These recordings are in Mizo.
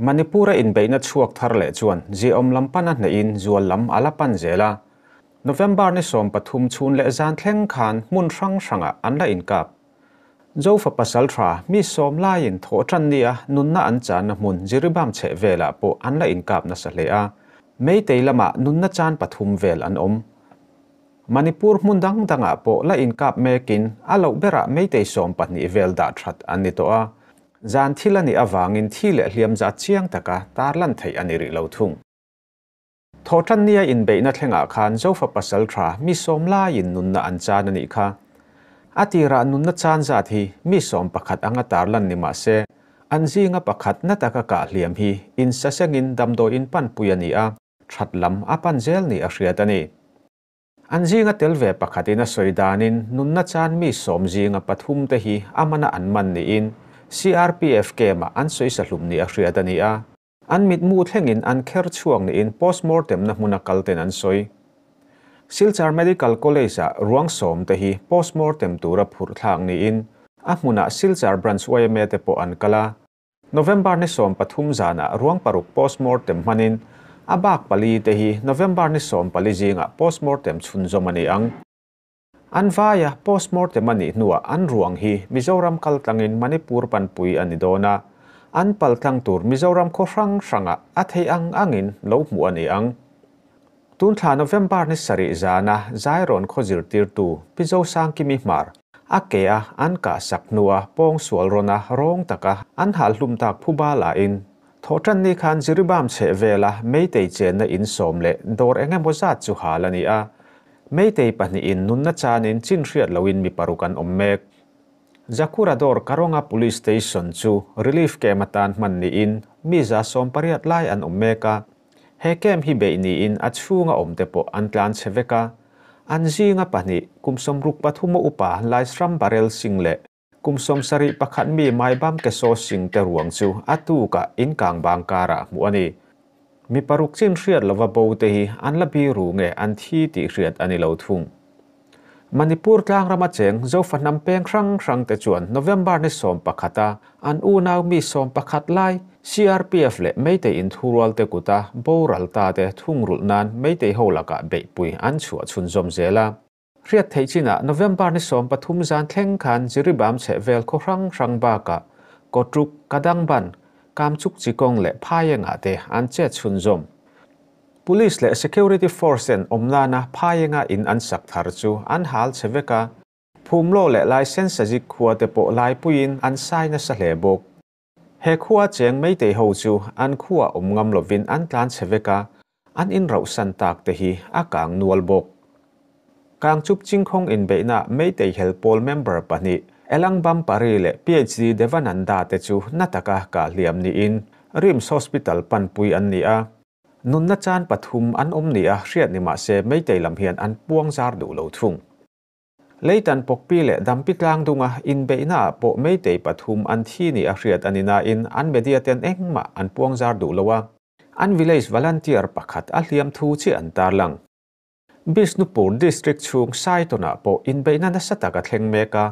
Manipur-a inbeihna chhuak thar leh chuan ziaawm lam pan a hnehin zual lam a la pan zel a. November ni 13 chhun leh zan thleng khan hmun hrang hrangah an la inkap. Zofa pasaltha mi sawm laiin thawh tan nia nunna an channa hmun Jiribam chheh velah pawh an la inkap nasa hle a. Meitei lamah nunna chan pathum vel an awm. Manipur hmun dang dangah pawh la inkap mekin a loh berah Meitei 12 vel dah that an ni tawh a. Zan thil a nih avangin thi leh hliam zat chiang taka tarlan theih a ni rih lo thung. Thawhtannia inbeihna thlengah khan Zofa pasaltha mi sawm laiin nunna an chan a nih kha. A tirah nunna chan zat hi mi 11 anga tarlan ni mah se, an zinga pakhat na taka kah hliam hi insasengin damdawiin panpui a ni a, that lam a pan zel ni a hriat a ni. An zinga tel ve pakhatin a sawi danin nunna chan mi sawm zinga pathum te hi a mana an man niin CRPF camp-ah an sawi sahlum ni a hriat a ni a. An mitmu thlengin an kher chhuak niin postmortem na hmuna kalten an sawi. Silchar Medical College-ah ruang sawm te hi postmortem tura phurh thlak niin a hmunah Silchar Branch YMA te pawh an kal a. November ni 13 zanah ruang paruk postmortem hmanin a bak pali te hi November ni 14 zingah postmortem chhunzawm a ni ang. An vaia postmortem a nih hnuah an ruang hi Mizoram kaltlangin Manipur panpui a ni dawn a. An paltlang tur Mizoram khaw hrang hrangah a thei ang angin lo hmuh a ni ang. Tun thla November ni 7 zana Zairawn khaw zirtirtu Pi Zosangkimi Hmar a ke a an kah sak hnua pawng sual rawna rawng taka an hal hlum tak phuba lain thawhtan ni khan Jiribam chheh vela Meitei chenna in sawm leh dawr engemaw zat chu hal a ni a. Meitei pahnihin nunna chanin chin hriat loin mi paruk an awm mek. Zakura dawr Karonga Police Station chu relief camp atan hman niin mi za 80 lai an awm mek a. He camp hi beih niin a chhunga awm te pawh an tlan che vek a. An zinga pahnih kum 63 a upa Laisram Barel Singh leh kum 71 mi Maibam Keso Singh te ruang chu a tuka inkang bang karah hmuh a ni. Mi paruk chin hriat lova bo te hi an la biru nge an thi tih hriat a ni lo thung. Manipur tlang rama cheng Zofa hnam peng hrang hrang te chuan November ni 11 a an unau mi 11 lai CRPF leh Meitei in thurual te kuta boral ta te thungrulh nan Meitei ho lakah beihpui an chhuah chhunzawm zel a. Hriat theih chinah November ni 13 zan thleng khan Jiribam chheh vel khaw hrang hrang bakah Kotruk, Kadangban, Kamchuk Chikong leh Phaiengah te an chet chhunzawm. Police leh Security Force en awmnana Phaienga in an sak thar chu an hal che vek a. Phumlo leh license a zik khua te pawh laipuiin an sai nasa hle bawk. He khua cheng Meitei ho chu an khua awm ngam lovin an tlan che vek a, an in rauh san tak te hi a kang nual bawk. Kang chup chingkhong inbeihna Meitei hel pawl member pahnih Elangbam Pari leh PhD Devananda te chu nataka ka hliam niin RIMS Hospital panpui an ni a. Nunna chan pathum an awm ni a hriat ni mah se Meitei lam hian an puang zar duh lo thung. Leitan pawkpi leh dampi tlang dunga inbeihna ah pawh Meitei pathum an thi ni a hriat ani na in an media ten engmah an puang zar duh lo a. An village volunteer pakhat a hliam thu chi an tarlang. Bishnupur district chung Saitona pawh inbeihna nasa taka thleng mek a.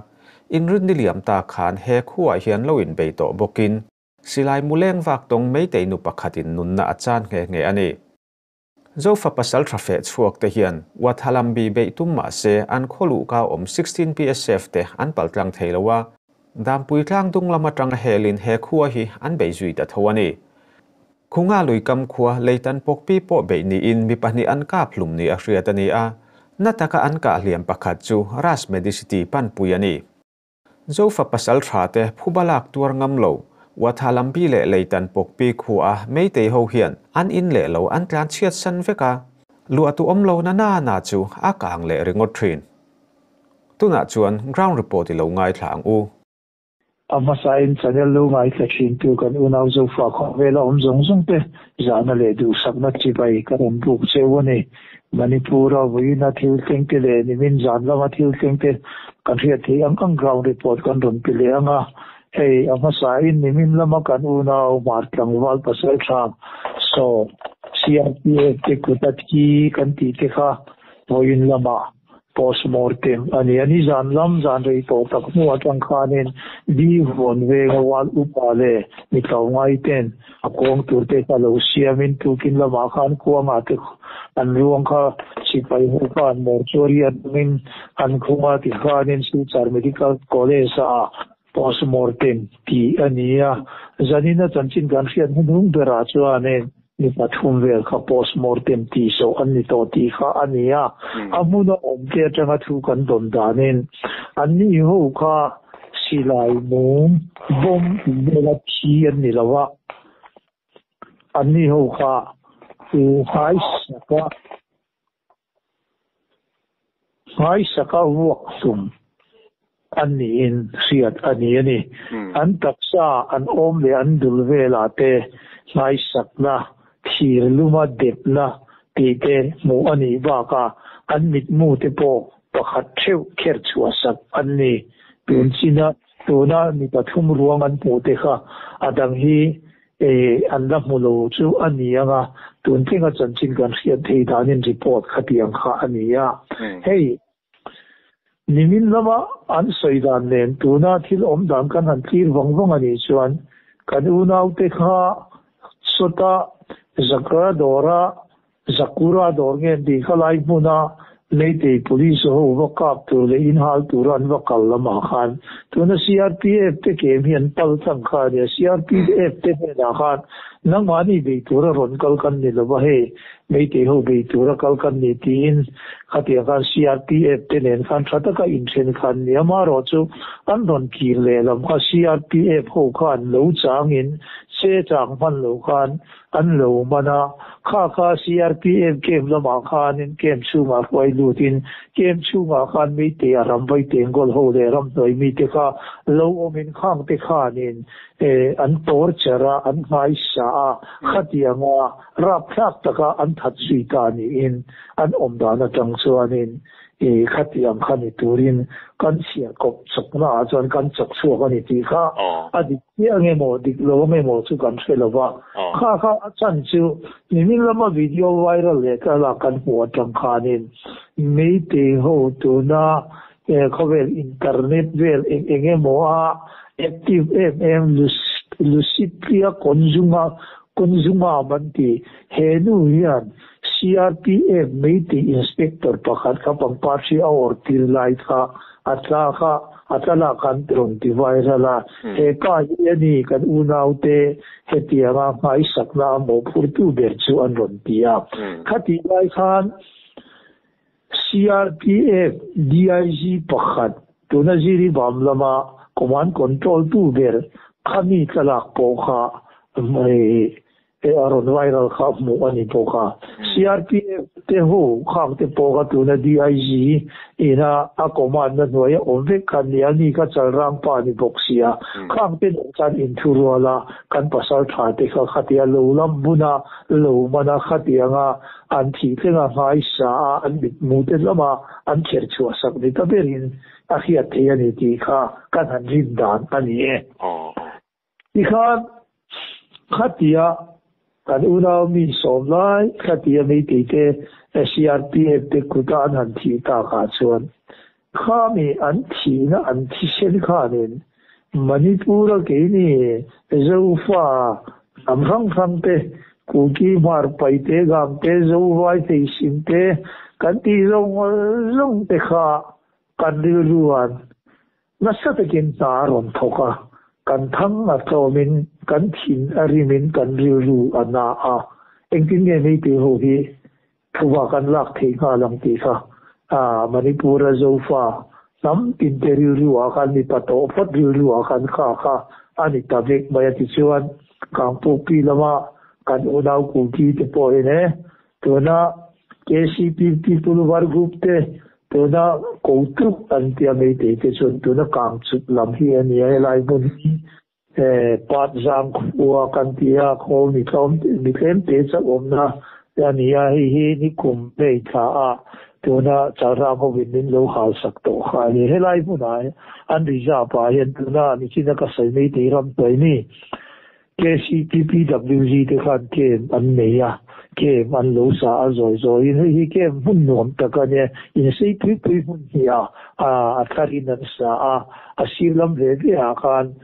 Inrin ni liam ta khan he khuah hian lo inbei tawh bawkin silai muleng vak tawng Meitei nu pakhatin nunna a chan nge nge a ni. Zofa pasal tha fe chhuak te hian Wathalambi beih tum mah se an khawluh ka awm 16 PSF te an paltlang thei lo a. Dampui tlang dung lama tang helin he khua hi an bei zui ta tho a ni. Khunga lui kam khua leitan pawkpi pawh beih niin mi pahnih an kap hlum ni a hriat a ni a. Na taka an kah hliam pakhat chu Ras Medicity panpui a ni. Zofa pasal tha te phubalak tuar ngam lo Wathalambi leh leitan pawkpi khua Meitei ho hian an in leh lo an tlan chhiat san vek a. Lua tu awm lo na na na chu a kang leh ringawt thin. Tunah chuan ground report i lo ngai thla ang u. A hmasain channel lo ngai thla thin tu kan unau Zofa khawvela awm zawng zawng te zahna leh duhsakna chibai ka rawn buk cheu a ni. Manipur-a vawiina thil thleng te leh nimin zan lama thil thleng te kan hriat theih ang ang ground report kan rawn pe leh ang a. Hei a hmasain nimin lama kan unau Hmar tlangval pasal tha saw CRPF te kut a thi kan tih te kha vawiin lama. Postmortem a ni a. Nizan lam zan rei tawh tak hnu atang khanin Di Huan venga Wal Upa leh mi tlawmngai ten a kawng tur te kha lo siamin tukin lamah khan kuangah te an ruang kha sipai ho khan mortuary atangin an khung a tikhanin Silchar Medical College ah Postmortem tih a ni a, zanina chanchin kan hriat hnuhnung berah chuanin mi pathum vel kha postmortem tih zawh an ni tawh tih kha a ni a. A hmuna awmte atanga thu kan dawn danin anni ho kha silai mum bomb tih vela thi an ni lo a, anni ho kha nghaisaka Nghaisaka vuak hlum an niin hriat a ni a ni. An taksa an awm leh an dul velah te nghaisakna, thir luma depna tih te hmuh a nih bakah an mitmu te pawh pakhat theuh kher chhuahsak an ni. Tun china tuna mi pathum ruang an hmuh te kha a dang hi E, an la hmu lo chu a ni ang a, tun tlinga chanchin kan hriat thei danin report khatiang kha a ni a. Hei, nimin lama an sawi dan nen tuna thil awm dan kan han thlir vang vang a nih chuan kan unaute kha sawta Zakra dawra Zakura dawr nge tih kha lai hmuna Meitei Police ho va kap tur leh inhal tura an va kal lamah khan tuna CRPF te kem hi an pal tlang kha a nia. CRPF te hnenah khan nangmahni bei tura rawn kal kan ni lova hei Meitei ho bei tura kal kan ni tiin khatiang khan CRPF te nen khan tha taka inthen kha an ni. Amaherawh chu an rawn kir lehlam kha CRPF ho khan lo changin che chang hman lo khan An lo man a, kha kha CRPF camp lamah khanin camp chhungah hruai lutin camp chhungah khan Meitei a ram vai tengkawl ho leh ramhnuai mite kha lo awmin khangte khanin an torture a, an nghaisa a, khatianga rapthlak taka an that zui ta niin an awm dan atang chuanin I khati ang kha ni turin kan chhiar kawp chawkna ah chuan kan chawk chhuak a ni tih kha a dik chiah nge maw dik lo nge maw chu kan hre lo va. Kha kha a chhan chu nimin lama video viral leh thlalak kan hmuh atang khanin Meitei ho tuna khawvel internet vel eng eng emaw a active em em Lucipia Konzunga Konzunga an ti he nu hian CRPF Meitei Inspector pakhat kha pangpar hri a awrh tir lai kha a tla kha a thlalak an rawn ti viral a, he pa hi a ni kan unaute hetianga hmaisakna a mawhphurtu ber chu an rawn ti a. Khatih lai khan CRPF DIG pakhat tuna Jiribam lama command control tu ber khami thlalak pawh kha He a rawn viral kha hmuh a ni bawk a. CRPF te ho khang te pawh kha tuna DIG ina a command na hnuai a awm vek kha nia ni kha chalrang pa ni bawk sia. Khang te nen khan inthu rual a, kan pasal tha te kha khatia lo lam bun a, lo man a, khatianga an thih thleng a nghaisa a, an mitmu te lama an kher chhuah sak ni ta berin a hriat thei a ni tih kha kan han rin dan a ni e. Tikhan khatia kan unau mi sawm lai khatia Meitei te CRPF te kuta an han thih takah chuan khami an thihna an thisen khanin Manipur-a keini Zofa hnam hrang hrang te Kuki Hmar Paite Gangte Zovai Theisim te kan tih zawng zawng te kha kan rilruan Nasa takin hna a rawn thawk a, kan thang a tlawmin, kan thin a rimin kan rilru a na a, engtin nge Meitei ho hi thuva kan lak theih nghal ang tih kha Manipur-a Zofa hnam tinte rilru ah khan mipa tawh phawt rilru ah khan kha kha a ni ta vek mai a tichuan Kangpukpi lama kan unau Kuki te pawhin e Tuna KCP People War Group te tuna Kotuk an tia Meitei te chuan tuna Kangchut lam hi a ni a, helai hmun hi Pat Zang khua kan ti a, khaw mi tlawm mi tlem te chauh awmna a ni a, hei hi nikum hmei thla a tuna Chalrang hovin min lo hal sak tawh kha a ni. Helai hmunah an reserve ah hian tuna nichina ka sawi Meitei ram hnuai mi KCPPWG te khan camp an nei a. Camp an lo sa a zawi zawiin hei hi camp hmun nuam tak a nia, insei pui pui hmun hnih ah a thlarin an sa a, a sir lam ve ve ah khan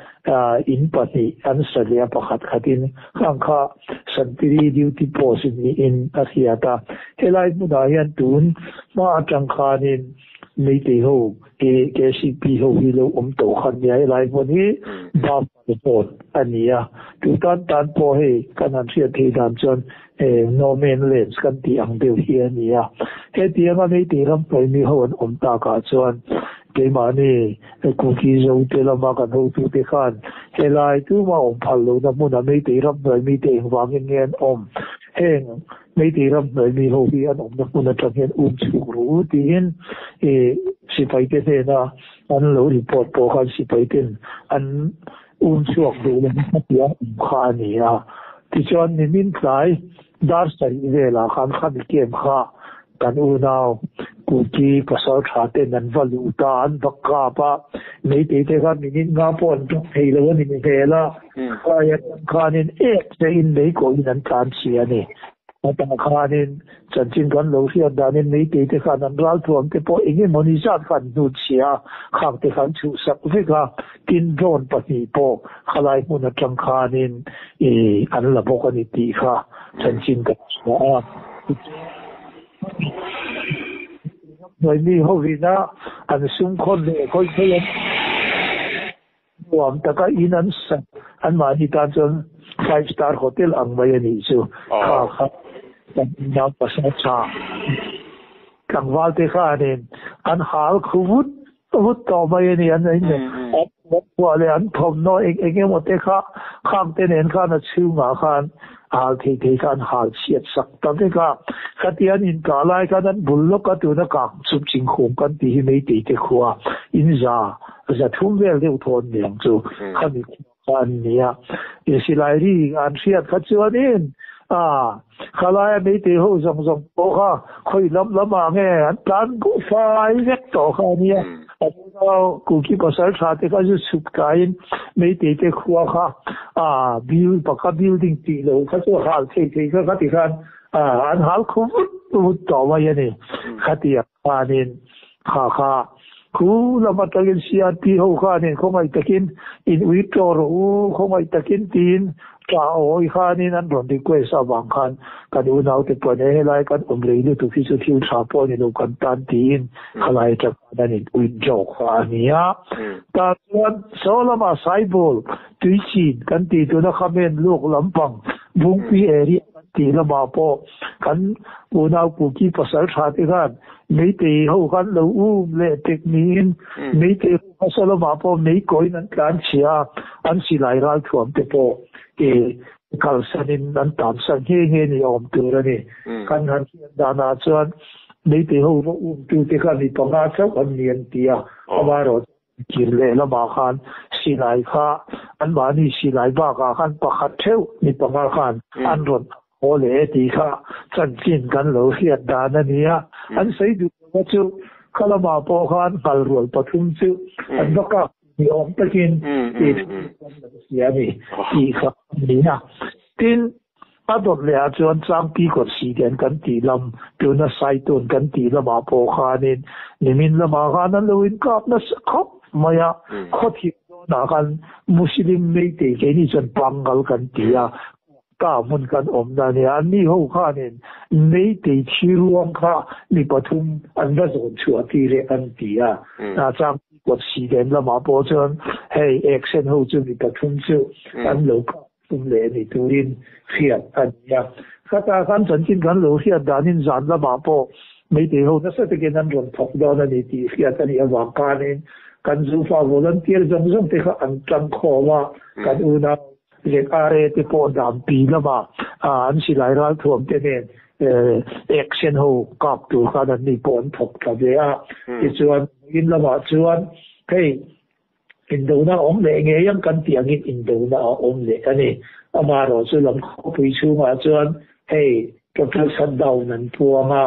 in pahnih an sa leh a pakhat khatin khang kha Santiri duty post niin a hriat a, helai hmunah hian tun hma atang khanin Meitei ho KCP ho hi lo awm tawh kha nia helai hmun hi buffer zone a ni a, tu tan tan pawh hei kan han hriat theih dan chuan no man lands kan tih ang deuh hi a ni a, hetianga Meitei ram hnuaimi ho an awm takah chuan keimahni Kuki Zote lama kan hotute khan helai tuma awm phal lohna hmuna Meitei ram hnuaimi te engvangin nge an awm? Heng Meitei ram hnuai mi ho hi an awmna hmun atang hian um chhuk ru tiin sipaite hnena an lo report pawh khan sipaiten an um chhuak duh lo hmatia awm kha a ni a. Tichuan nimin tlai dar sarih velah khan khami camp kha kan unau Kuki pasal tha ten an va luh ta, an va kap a, Meitei te khan minute nga pawh an ṭawng thei lo a ni hmel a. Khaia tang khanin ek te in mei kawhin an tlan chhi a ni. A tang khanin chanchin kan lo hriat danin meitei te khan an ralthuam te pawh eng emawni zat kha an hnut chhi a, khak te kha an chhuhsak vek a, tin drone pahnih pawh khalai hmun atang khanin ih an la bawk a ni tih kha chanchin kan hria a. Hnuaimi hovina an sumkhawn leh khawi khawi an. Nuam taka in an sak anmahni tan chuan five star hotel ang mai a nih chu. Kha kha kan inau pasal tha tlangval te khanin an hal khu vut vut tawh mai a ni. An phuah leh an thawmhnaw eng eng emaw te kha khang te nen khan a chhungah khan hal thei thei kha an hal chhiat sak ta vek a. Khatia an inkah lai khan an bul lawk a tuna kang chup chingkhum kan tih hi Meitei te khua inza 300 vel deuh thawn ni ang chu khami khua kha an ni a. Silai ri an hriat kha chuanin a khalaia Meitei ho zawng zawng pawh kha khawi lam lamah nge an tlan fai vek tawh kha a nia. A unau Kuki pasal tha te kha chu chhuk tlaiin Meitei te khua kha a build pakhat building tih loh kha chu hal thei thei kha khati khan an hal khu vut vut tawh mai a ni. Khatiang khanin kha kha khu lam atangin CRP ho khanin khawngaih takin in ui tawh rawh u khawngaih takin tiin Tah awi khanin an rawn request avang khan kan unaute pawhin e helai kan awm rei lutuk hi chu thil tha pawh a ni lo kan tan tiin khalai atang khan an in withdraw kha a ni a. Tah chuan saw lamah Saibol tuichin kan tih tuna Khamen luk lampang Bungpi area kan tih lamah pawh kan unau Kuki pasal tha te khan Meitei ho khan lo um leh tek niin Meitei ho Hmasa lamah pawh mei kawiin an tlan chhia a, an silai ralthuam te pawh i kalsanin an tansan nghe nghe ni awm tur a ni. Kan han hriat danah chuan Meitei ho va umtute kha mi panga chauh an ni an ti a, amaherawh chu kir leh lamah khan silai kha anmahni silai bakah khan pakhat theuh mi panga khan an rawn haw leh e tih kha chanchin kan lo hriat dan a ni a, an sawi duh lova chu kha lamah pawh khan nghal rual pathum chu an va kak ni awm takin tih kan lo hria a ni tih kha a ni a. Tin, a dawt leh ah chuan Changpi kawt si den kan tih lam, tuna Saitun kan tih lamah pawh khanin nimin lamah khan an lo inkap nasa khawp mai a, khawthim dawnah khan Muslim Meitei keini chuan Pangal kan ti a, Ka hmun kan awmna a nia, anni ho khanin Meitei thi ruang kha mi pathum an va zawn chhuah tir e an ti a. Hna chang kawt si den lamah pawh chuan hei action ho chu mi pathum chu an lo kap tum leh ni turin hriat a ni a. Khatah khan chanchin kan lo hriat danin zan lamah pawh Meitei ho nasa takin an rawn thawk dawn a ni tih hriat a nih avang khanin kan Zofa volunteer zawng zawng te kha an tangkhawm a, kan unau ZRA te pawh Dampi lamah an silai ralthuam te nen action ho kap tur khan an ni pawh an thawk tla ve a. Tichuan vawiin lamah chuan hei indona a awm leh ngei ang kan tih angin indona a awm leh a ni. Amaherawhchu lam khawpui chhungah chuan hei total shutdown an puang a,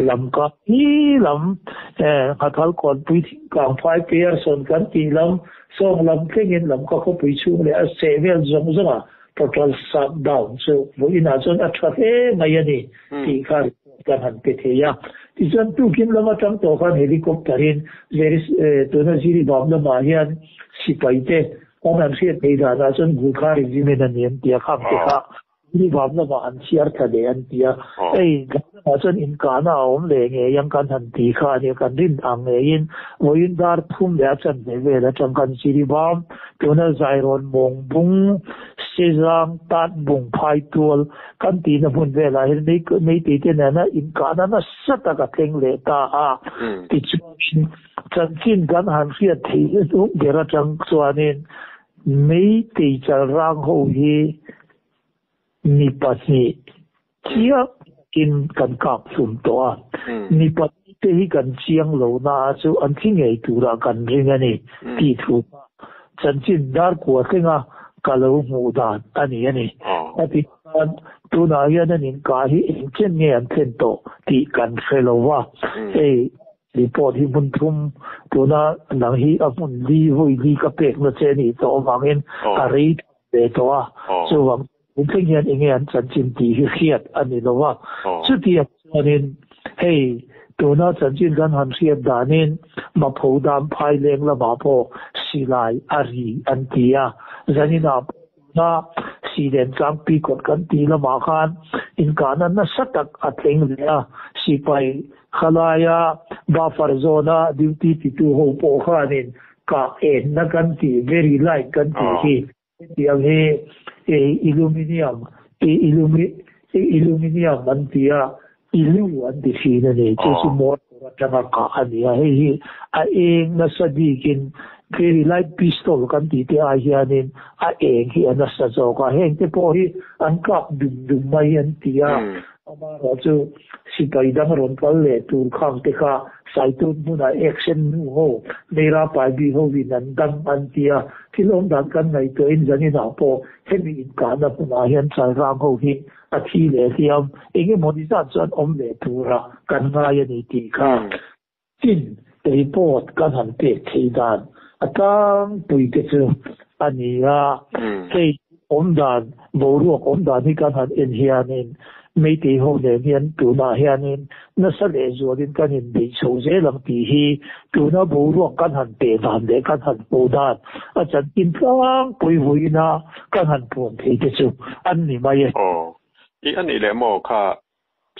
lamka hi lam Nghathal Kawnpui Thingkang Phai Pearson kan tih lam sawng lam thlengin lamka khawpui chhung leh a seh vel zawng zawngah. Total shutdown chu vawiinah chuan a tha hle mai a ni tih kha report kan han pe thei a. Tichuan tukin lam atang tawh khan helicopter in tuna Jiribam lamah hian sipai te an han hriat theih danah chuan Gurkha Regiment a ni an ti a, khang te kha Jiribam lamah an chhiar thla leh an ti a. Hei lamah chuan inkahna a awm leh ngei ang kan han ti kha a nia, kan rin ang ngeiin vawiin dar thum leh a chanve vel atang khan Jiribam Tuna Zairawn mawng bung, Sezang tat bung phai tual kan tihna hmun velah hian meitei te nena inkahna nasa tak a thleng leh ta a. Tichuanin chanchin kan han hriat theih hnuhnung ber atang chuanin meitei chalrang ho hi Mi pahnih chiang takin kan kap hlum tawh a, mi pahnih te hi kan chiang lo na a chu an thi ngei turah kan ring a ni tih thu kha chanchin dar kua thlenga ka lo hmuh dan a ni a ni. A ti khan tunah hian an inkah hi engchen nge an thlen tawh tih kan hre lo va, hei report hi hmun thum tuna nang hi a hmun li vawi li ka pekna che a nih tawh avangin a rei ve tawh a, chuvang chuan thleng hian enge an chanchin tih hi hriat a ni lo va. Chutiang chuanin hei tuna chanchin kan han hriat danin Mapho dam phai leng lamah pawh silai a ri an ti a, zaninah pawh tuna Silen tlangpi kawt kan tih lamah khan inkahna nasa tak a thleng leh a, sipai khalaia buffer zone-a duty titu ho pawh khanin Kah enna kan tih, very light kan tih hi hetiang hi illuminium, illuminium an ti a, ilu an ti thin a ni. Chu chu motor atanga kah a ni a, hei hi a eng nasa bikin very light pistol kan tih te ai hianin a eng hi a nasa zawk a, heng te pawh hi an kap dum dum mai an ti a. Amaherawh chu sipai dang rawn kal leh tur khang te kha Saitun hmunah action nu ho, Meira Paibi hovin an dang an ti a, thil awm dan kan ngaihtuahin zaninah pawh hemi inkahna hmunah hian chalrang ho hi a thi leh hliam eng emaw ni zat chuan awm leh tura kan ngai a ni tih kha tin report kan han pek theih dan a tlangpui te chu a ni a. Hei awm dan, boruak awm dan hi kan han en hianin Meitei ho nen hian tunah hianin nasa leh zualin kan inbeih chho zel ang tih hi tuna boruak kan han peh dan leh kan han hmuh dan a chanchin tlangpui vuina kan han puan thei te chu an ni mai e. Aw. I a nih leh maw kha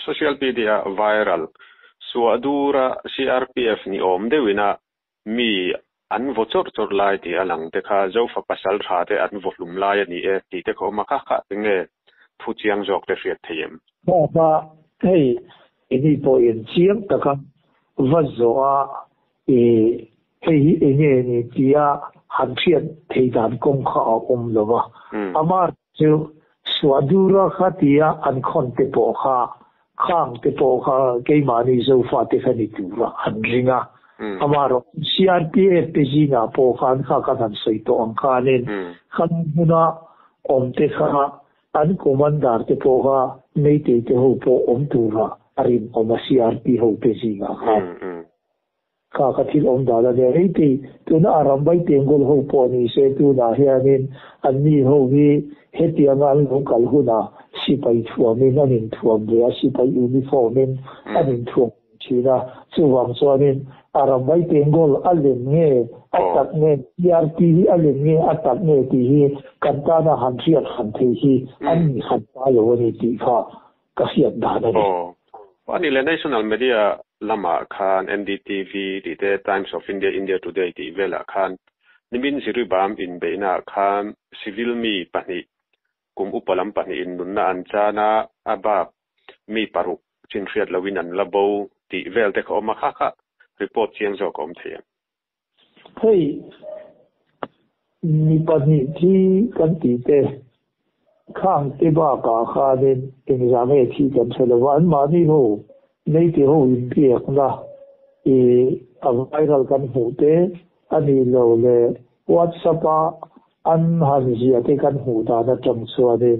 Social media viral suah dura CRPF ni awm deuhina mi an vaw chawrh chawrh lai tih a lang te kha Zofa pasal tha te an vaw hlum lai a ni e tih te kha awm a, kha kha enge thu chiang zawk te hriat thei em? Baba, hei ini pawhin chiang taka va zawh a i hei hi enge ni tia han hriat thei dan kawng kha a awm lo va, amah Chu Suahdura kha tia an khawn te pawh kha, khang te pawh kha keimahni Zofate kha ni tura an ring a. Amaherawh CRPF te zingah pawh khan kha kan han sawi tawh ang khanin khan hmuna awm te kha an commander te pawh kha Meitei te ho pawh awm tura a rinawm a CRP ho te zingah khan. Kha ka thil awm dan a nia. Hei ti, tuna a ram vai tengkawl ho pawh ni se tunah hianin anni ho hi hetianga an lo kal hunah sipai thuamin an inthuam ve a, sipai uniform in an inthuam ve thin a. Chuvang chuanin a ram vai tengkawl a lem nge a tak nge, PRP hi a lem nge a tak nge tih hi kan tana han hriat han theih hi an ni han ta lo a ni tih kha ka hriat dan a ni. Aw. Ani leh National Media lamah khan NDTV tih te, Times of India, India Today tih velah khan nimin Jiribam inbeihnaah khan civil mi pahnih, kum upa lam pahnihin nunna an chan a, a bak mi paruk chin hriat lohin an la bo tih vel te kha awm a, kha kha report chiang zawk a awm thei em? Hei mi pahnih thi kan tih te khang te bakah khanin engzah nge thi kan hre lo va, anmahni ho Meitei ho inbiakna i a viral kan hmuh te a nih lo leh WhatsApp a an han zia te kan hmuh dan atang chuanin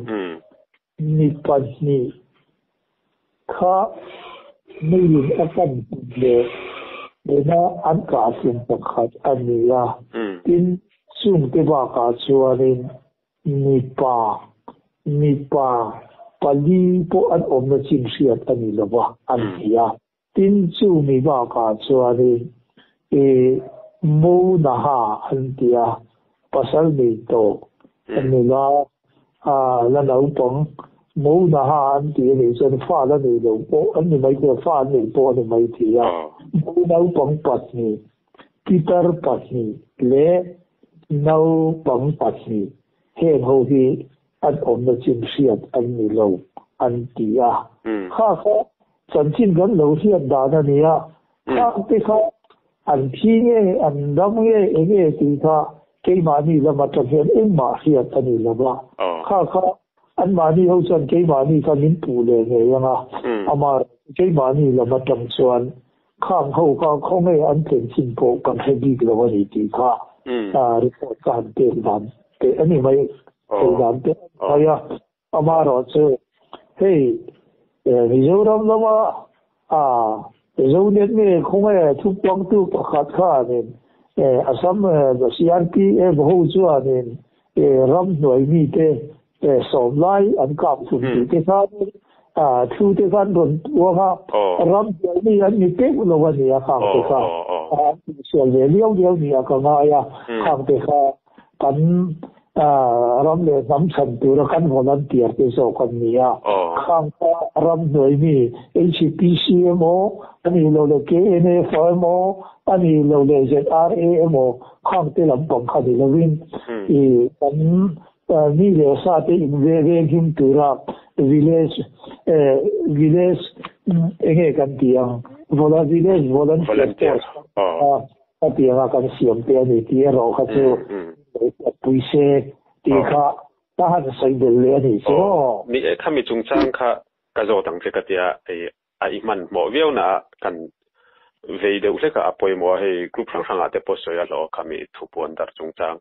mi pahnih Kha meiin a kan hmun leh nena an kahhlum pakhat a ni a, tin chungte bakah chuanin mipa. Mipa pali pawh an awmna chin hriat a ni lova an ti a. Tin, chu mi bakah chuanin i Mo Naha an ti a, pasal nei tawh nula la naupang Mo Naha an ti a nih chuan fa la nei lo pawh an ni mai thei a, fa an nei pawh a ni mai thei a. Mo naupang pahnih, pitar pahnih leh naupang pahnih heng ho hi an awmna chin hriat an ni lo an ti a. Kha kha chanchin kan lo hriat dan a ni a, khang te kha an thi nge an dam nge eng nge tih kha keimahni lam atang hian engmah hriat a ni lo va. Kha kha anmahni ho chuan keimahni kha min puh leh ngei ang a, amah keimahni lam atang chuan khang ho kha khawnge an thlen chin pawh kan hre bik lo a ni tih kha report ka han pek dan teh a ni mai, thei dan teh a ni mai a. Amaherawhchu hei Mizoram lama Zonet nge khawnge thupuangtu pakhat khanin Assam CRPF ho chuanin ramhnuai mite sawm lai an kap thung tih te khanin thu te khan rawn puang a, ram hnuai mi an ni teuh lo a ni a khang te kha an tihsual ve liau liau ni a ka ngai a, khang te kha kan ram leh hnam chhan tura kan volunteer te zawk an ni a, khang kha ram hnuai mi HPC emaw a nih loh leh KNF emaw a nih loh leh ZRA emaw khang te lampang kha ni lovin kan Mi leh sa te in ve veng him tura village village enge kan tih ang vola village volunteer force ka tih anga kan siam te a ni tih erawh kha chu pui se tih kha ka han sawi belh leh a nih chu aw. Mi khami chungchang kha ka zawt ang che ka tia a i hmanhmawh viau na ah kan vei deuh hlek a, a pawimawh a hei group hrang hrang ah te pawh sawi a hlawh a khami thupuan dar chungchang.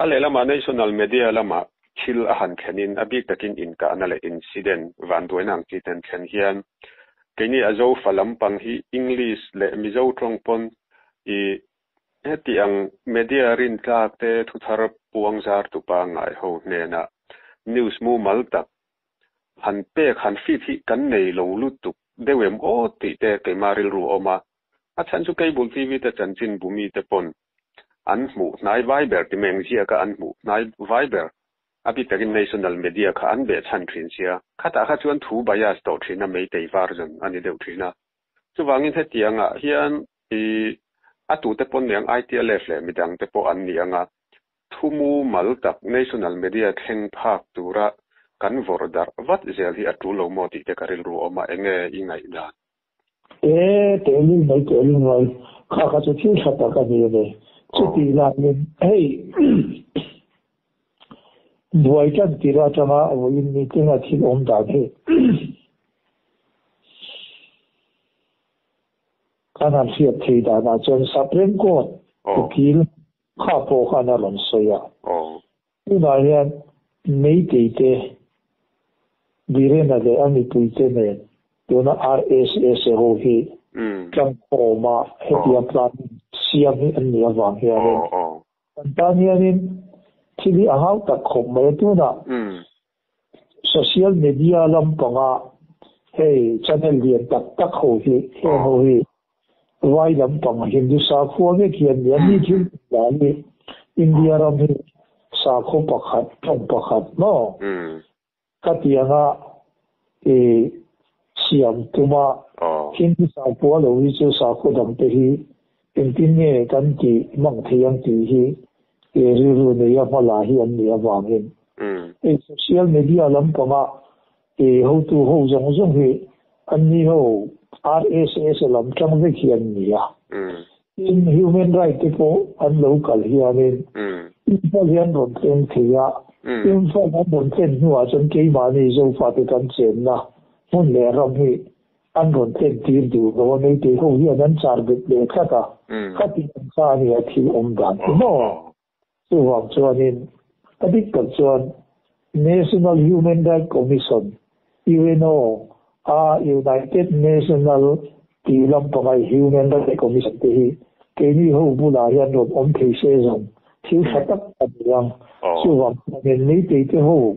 A lehlamah national media lamah thil a han thlen in a bik takin inkahna leh incident vanduaina ang chi ten thlen hian keini a Zofa lampang hi English leh Mizo tawng pawn i heti ang media rintlak te thuthar puang zar tu pangngai ho hnenah news mumal tak Han pek han fit hi kan nei lo lutuk deuh em aw tih te keimah rilru a awm a, a chhan chu Cable TV te chanchin bumi te pawn an hmuh hnai vai ber ti meng ziaka an hmuh hnai vai ber a bik takin National Media kha an beh chhan thin sia, khatah kha chuan thu bias tawh thin a meitei version a ni deuh thin a. Chuvangin hetiangah hian i a tute pawn niang ITLF leh midang te pawh an ni ang a, Thu mumal tak national media thleng phak tura kan vawrh darh vat zel hi a tul lo maw tih te ka rilru a awm a, enge i ngaihdan? E, tehlul mai tehlul mai, kha kha chu thil tha tak a ni a ni. Chutih laiin hei buai tan tir atanga vawiin meeting a thil awm dan hi kan han hriat thei danah chuan Supreme Court ukil Kha pawh khan a rawn sawi a. Tunah hian Meitei te, Birena leh a mipuite nen tuna RSS ho hi tlangkhawma hetiang plan siam hi an nih avang hianin kan tan hianin thil hi a hau tak khawp mai a. Tunah social media lampanga hei channel lian tak tak ho hi heng ho hi Vai lampang Hindu sakhua vek hi an ni a, mi thil tih dan hi India ram hi sakhaw pakhat, tawng pakhat maw? Ka ti anga i siam tuma Hindu sakhua lo hi chu sakhaw dangte hi engtin nge kan tih mang thei ang tih hi i rilru neia hmala hi an nih avangin hei social media lampanga I hotu ho zawng zawng hi an ni ho RSS lam tang vek hi an ni a. Tin, human right te pawh an lo kal hianin Imphal hi an rawn thleng thei a. Imphal an rawn thlen hnuah chuan keimahni Zofate kan chenna hmun leh ram hi an rawn thlen tir duh lo a, Meitei ho hian an char bet leh tlat a. Khati ang kha a nia thil awm dan hi maw? Chuvang chuanin a dik tak chuan National Human Right Commission, UNO, a United National tih lampanga Human Right Commission te hi keini ho bulah hian rawn awm thei se zawng thil tha tak a ni ang. Chuvang chuanin Meitei te ho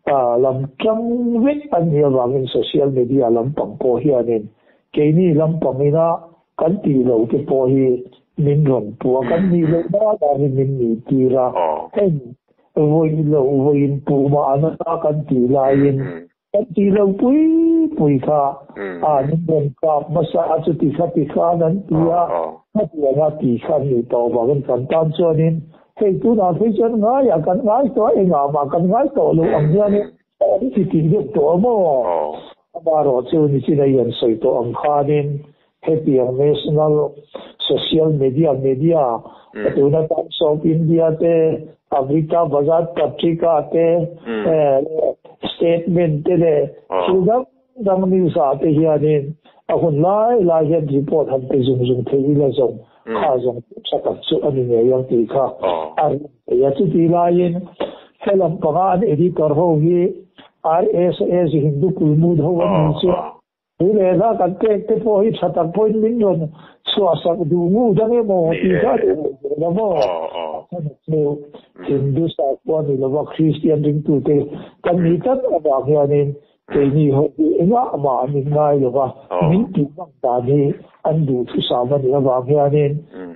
Lam tang vek an nih avangin social media lampang pawh hianin keini lampang ina kan tih loh te pawh hi min rawn puh a, kan nih loh dan danin min nih tir a. Heng vawi loh vawiin puh mah a nasa kan tih laiin kan tih loh pui pui kha a min rawn kap hmasa a, chuti kha ti khan an ti a, khatianga ti kha an nih tawh avangin kan tan chuanin Hei tunah phei chuan ngaiah kan ngai tawh a, engah mah kan ngai tawh loh ang hianin a awm ti tih deuh tawh a maw? Amaherawh chu nichin a ian sawi tawh ang khanin hetiang national social media media tuna Times of India te, Amrita Bazar Patrika te, statement te leh thil dang dang news ah te hianin a hun lai lai hian report han pe zung zung thei ila zawng. Kha zawng tha tak chu a ni ngei ang tih kha a rin theih a. Chutih laiin he lampanga an editor ho hi RSS Hindu Kulmud ho an ni chu tui leh hla kan pek te pawh hi tha tak pawhin min rawn chhuahsak duh ngu dang emaw tih kha a duh leh zel a maw? A chhan chu Hindu sakhua ni lova Kristian ringtute kan nih tlat avang hianin Keini ho hi engah mah an inngai lo va, min tih bak dan hi an duh thusam a nih avang hianin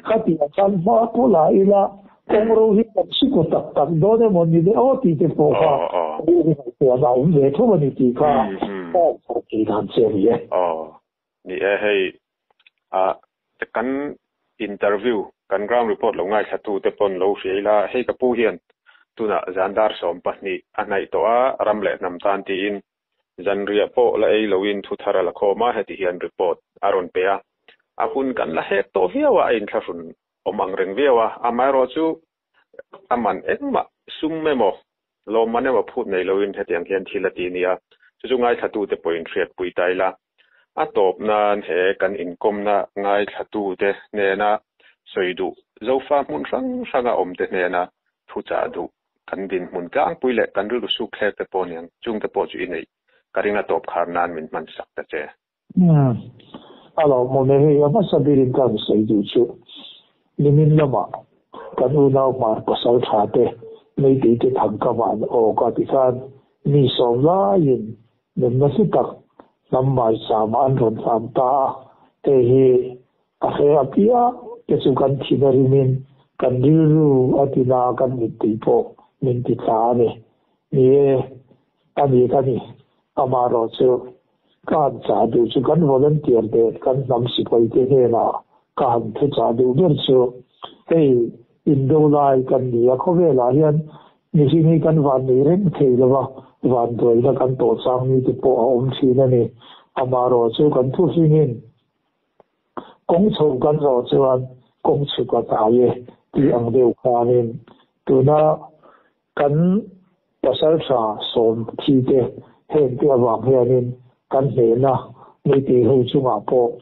khatiang khan hma pawh la ila kawngro hi kan sikaw tak tak dawn emaw ni le aw tih te pawh kha rilru ngaihtuahna a awm ve tho a ni tih kha ka han sawi thei dan che a ni e. Aw, ni e hei ah kan interview kan ground report lo ngaithla te pawn lo hria ila hei ka pu hian tunah zan dar 12 a hnaih tawh a ram leh hnam tan tiin zanriah pawh la ei loin thu thar a la khawm a heti hian report a rawn pe a a hun kan la hek tawh viau a a inthlahrun awm ang reng viau a amaherawh chu a man engmah sum emaw lawmman emaw phut nei loin hetiang hian thil a ti nia chu chu ngaithlatute pawhin hriatpui ta ila a tawp nan he kan inkawmna ngaithlatute hnena sawi duh zofa hmun hrang hranga awm te hnena thu chah duh kan dinhmun tlangpui leh kan rilru suk thlek te pawh aniang chungte pawh chu i neih ka ring a tawp khar nan min hman sak ta che. A lawmawm e, hei a hmasa berin ka han sawi duh chu nimin lamah kan unau hmar pasal tha te meitei te thangka van aw ka ti khan mi sawm laiin nunna hlu tak hnam hmaisama an rawn hlam ta a, hei hi a hre apiang te chu kan thin a rimin kan rilru a tina kan mittui pawh min ti tla a ni. Ni e, a ni ka ni, amaherawh chu ka han chah duh chu kan volunteer te kan hnam sipai te hnenah ka han thu chah duh ber chu hei indo lai kan ni a, khawvelah hian Mihring hi kan van nei reng thei lo va, vanduaina kan tawh chang ni te pawh a awm thin a ni. Amaherawh chu kan thuhlingin kawng chho kan zawh chuan kawng chhuk a hnai e tih ang deuh khanin tuna kan pasaltha sawm thi te heng te avang hianin kan hnehna meitei ho chungah pawh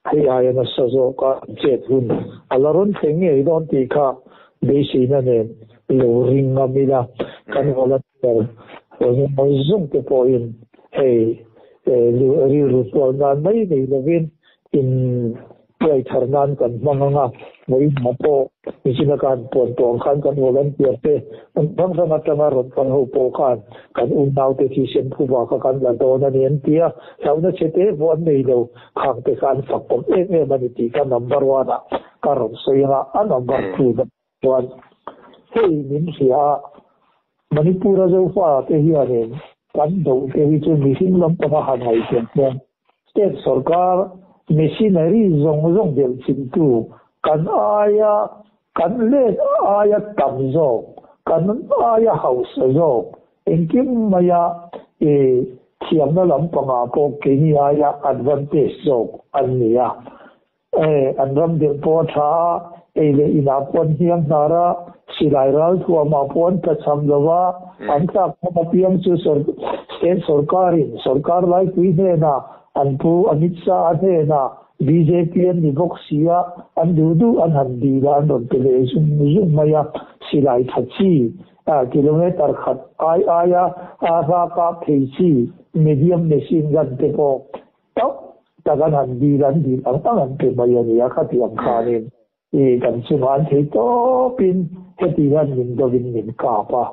Hei aia nasa zawk a chet hun a la rawn thleng ngei dawn tih kha beiseina nen lo ring ngam ila, kan volunteer zawng zawng te pawhin hei rilru hnual nan mai nei lovin in tuai thar nan kan hmang ang a, vawiinah pawh Nichina khan puan tawng khan kan volunteer te an hrang hrang atanga rawn kal ho pawh khan kan unaute thisen phuba kha kan la dawn a ni an ti a, hlauhna chhe te pawh an nei lo. Khang te kha an fak awm em em a ni tih kha number one ah ka rawn sawi ang a, a number two na chuan hei min hria a, Manipur a Zofa te hianin kan doh te hi chu mihring lampanga han ngaihtuah chuan state sorkar machinery zawng zawng belh chintu kan aia kan let aia tam zawk, kan aia hausa zawk Engkim maia i thiamna lampangah pawh keini aia advantage zawk an ni a. An ram deuh pawh a tha a, ei leh inah pawh an hniang hnar a, silai ral thuamah pawh an tlachham lo va, an tlak khawm apiang chu state sorkarin sorkar laipui hnenah an pu Amit Shah-a hnenah bjp an ni bawk si a, an duh duh an han dil a, an rawn pe leh zung zung mai a, silai tha chi Kilometer khat ai aia a hla kap thei chi medium machine gun te pawh tam tak an han dil an dil ang ang an pe mai a nia khatiang khanin i kan chungah an thei tawpin heti hian min dovin min kap a.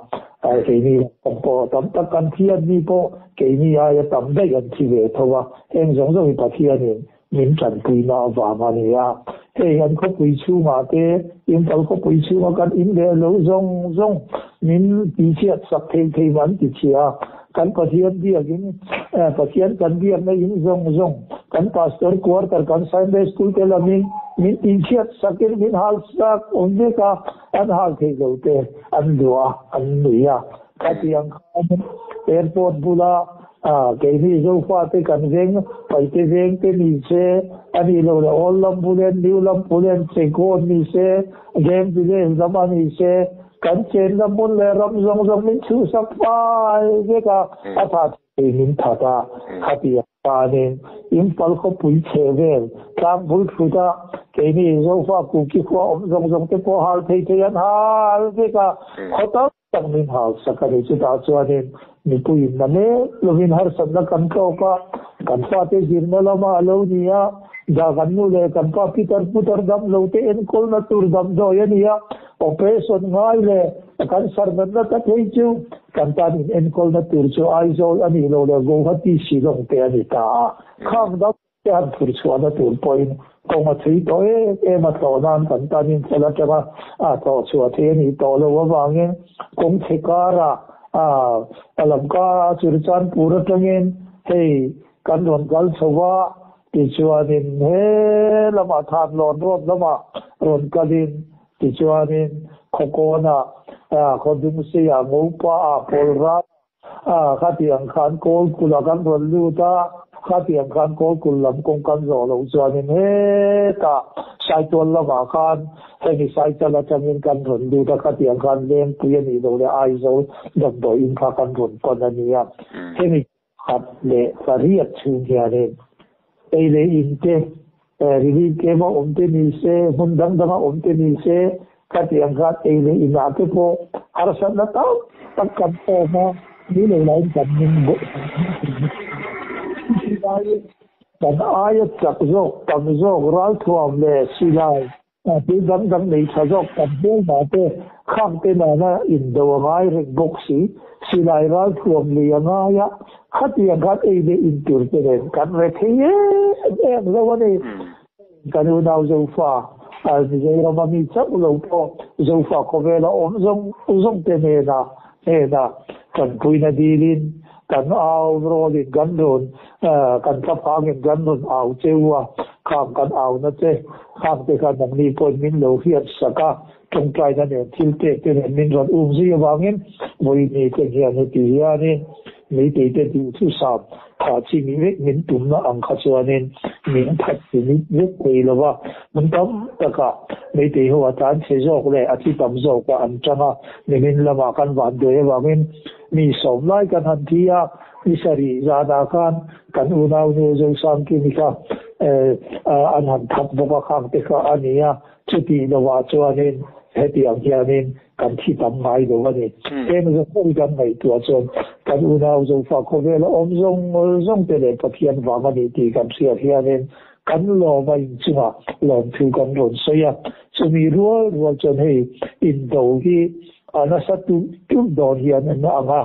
Keini lam pawh tam tak kan thi an ni pawh keini aia tam daih an thi ve tho a, heng zawng zawng hi Pathianin min tanpuina avang a ni a. Hei an khawpui chhungah te, Imphal khawpui chhunga kan in leh lo zawng zawng min tihchhiat sak thei thei mah an ti chhia a. Kan Pathian biakin, Pathian kan biakna in zawng zawng, kan Pastor quarter, kan Sunday School te lamin min tihchhiat sakin min hal sak awm vek a, an hal theih lo te an luah a, an nui a. Khatiang khan airport bula keini Zofate kan veng, Paite veng te ni se, a nih loh leh Old Lampulen, New Lampulen, Chekawn ni se, Game Village lam a ni se, kan chenna hmun leh ram zawng zawng min chhuhsak fai vek a, a tha thei min that a, khatiang khanin Imphal khawpui chhe vel tlang bul thut a, keini Zofa Kuki khua awm zawng zawng te pawh hal thei thei an hal vek a, khaw tam tak min hausak a ni. Chutah chuanin mipuiin na mek lovin harsatna kan tlawk a, kan fate zirna lamah a lo ni a, dah kan nu leh kan pa pitar putar dam lo te enkawlna tur damdawi a ni a, operation ngai leh kan sarnatna ta thei chu kan tan in enkawlna tur chu Aizawl a nih loh leh Guwahati Shillong te a ni ta a, khang dam Te han phur chhuahna tur pawhin kawng a thui tawh em em a, tlawh nan kan tan in fel atanga a tlawh chhuah theih a nih tawh loh avangin kawng chhe karah a lamka Churachandpur atangin hei kan rawn kal chho va, tichuanin he lamah Thanlawn road lamah rawn kalin tichuanin Khawkawnah Khawdungseiah Ngopa-ah Pawlrana A, khatiang khan kawl kula kan rawn lut a, khatiang khan kawl kul lam kawng kan zawh loh chuanin hetah Saitual lamah khan hemi Saichal atangin kan rawn lut a, khatiang khan Lengpui a nih loh leh Aizawl damdawi in kha kan rawn pan a nia. Hemi khat leh pariat chhung hianin ei leh in te, relief camp a awm te ni se, hmun dang danga awm te ni se, khatiang khan ei leh inah te pawh harsatna tam tak kan awm a, ni lo laiin kan ning bawk kan aia chak zawk, tam zawk, ralthuam leh silai Thil dang dang nei tha zawk tam hmel mah te, khang te nana indo a ngai reng bawk si, silai ral thuam lui a ngai a, khatiang khan ei leh in tur te nen kan re thei em em lo a ni. Kan unau Zofa, Mizoram a mi chauh lo pawh Zofa khawvela awm zawng zawng te nena hnena tanpuina dilin kan au rawlin kan rawn kan thlaphangin kan rawn au cheu a, khang kan au na che, khang te kha nangni pawhin min lo hriat sak a, tawngtaina nen thil pek te nen min rawn um zui avangin vawiini te hian heti hianin meitei te duhthusam thah chi mi vek min tumna ang kha chuanin min that chi mit vek thei lo va, hmun tam takah meitei ho a tlan chhe zawk leh a thi tam zawk a an tang a, nimin lamah kan vanduai avangin Mi sawm lai kan han thi a, ni sarih zanah khan kan unau nu Zosangkimi kha an han that bawk a, khang te kha a ni a, chutih lovah chuanin hetiang hianin kan thi tam ngai lo a ni. Heng zawng zawng hi kan ngaihtuah chuan kan unau Zofa khawvela awm zawng zawng te leh Pathian vang a ni tih kan hriat hianin kan lawm a inchungah lawmthu kan rawn sawi a, chumi rual rual chuan hei indo hi A nasa tulh tulh dawn hian an ang a,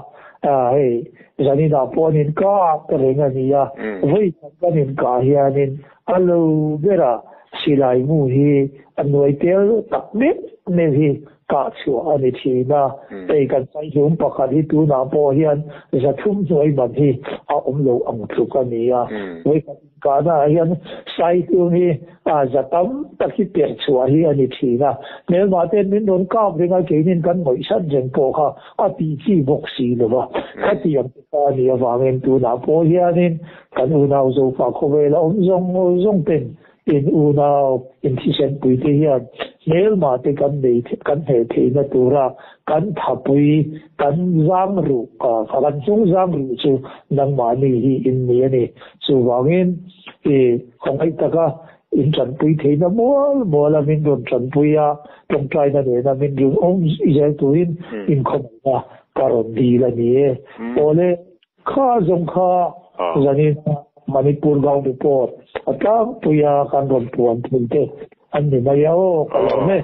hei zaninah pawh an inkah ta reng a ni a, vawi khat kan inkah hianin a lo bera silai mu hi a nuai tel tak meuh meuh hi kah chhuah a ni thin a, hei kan saihlum pakhat hi tunah pawh hian zathum hnuai man hi a awm lo ang tluk a ni a, vawi khat Kahna ah hian Saitlung hi a za tam tak hi perh chhuah hi a ni thin a, hmelmah ten min rawn kap reng a, keinin kan ngawihsan reng pawh kha a tih chi bawk si lo va. Khatiang te kha a nih avangin tunah pawh hianin kan unau Zofa khawvela awm zawng zawng ten in unau inthisen pui te hian hmelmah te kan nei kan hneh theihna tura kan thapui kan zang ruh kan hnung zang ruh chu nangmahni hi in ni a ni. Chuvangin i khawngaih taka in tanpui theihna mual muala min rawn tanpui a, tawngtaina nena min rawn awm zel turin inkhawmna ka rawn dil a ni e. Awle, kha zawng kha zanin Manipur Ground Report a tlangpuia kan rawn puan thei te an ni mai a aw, ka lawm e.